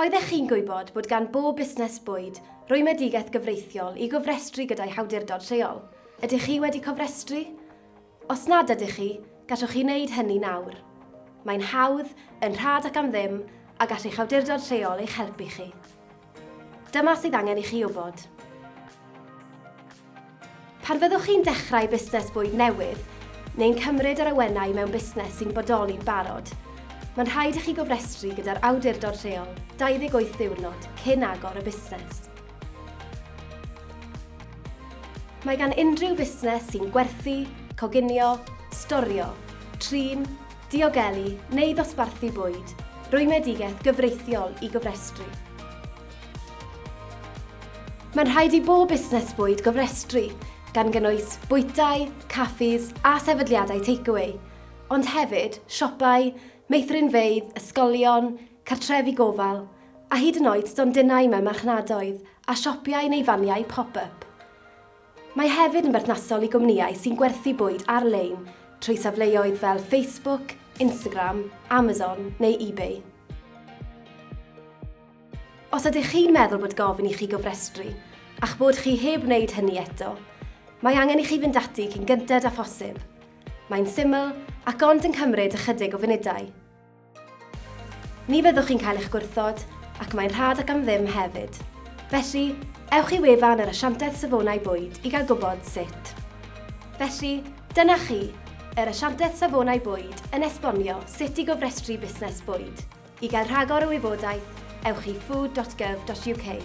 Oeddech chi'n gwybod bod gan bob busnes bwyd rwymedigaeth gyfreithiol i gofrestru gyda'i hawdurdod lleol? Ydych chi wedi cofrestru? Os nad ydych chi, gallwch chi wneud hynny nawr. Mae'n hawdd, yn rhad ac am ddim, a gall eich awdurdod lleol eich helpu chi. Dyma sydd angen i chi wybod. Pan fyddwch chi'n dechrau busnes bwyd newydd, neu'n cymryd yr awenau mewn busnes sy'n bodoli'n barod, mae'n rhaid i chi gofrestru gyda'r awdurdod lleol 28 ddiwrnod cyn agor y busnes. Mae gan unrhyw fusnes sy'n gwerthu, coginio, storio, trin, diogelu neu ddosbarthu bwyd, rwymedigaeth gyfreithiol i gofrestru. Mae'n rhaid i bob busnes bwyd gofrestru, gan gynnwys bwytai, caffis a sefydliadau takeaway, ond hefyd siopau, meithrinfeydd, ysgolion, cartrefi gofal, a hyd yn oed stondinau mewn marchnadoedd a siopau neu faniau pop-up. Mae hefyd yn berthnasol i gwmnïau sy'n gwerthu bwyd ar-lein trwy safleoedd fel Facebook, Instagram, Amazon neu eBay. Os ydych chi'n meddwl bod gofyn i chi gofrestru, a'ch bod chi heb wneud hynny eto, mae angen i chi fynd ati cyn gynted â phosib. Mae'n syml, ac ond yn cymryd ychydig o funudau. Ni fyddwch chi'n cael eich gwrthod, ac mae'n rhad ac am ddim hefyd. Felly, ewch i wefan yr Asiantaeth Safonau Bwyd i gael gwybod sut. Felly, dyna chi, yr Asiantaeth Safonau Bwyd yn esbonio sut i gofrestru busnes bwyd. I gael rhagor o wybodaeth, ewch i food.gov.uk.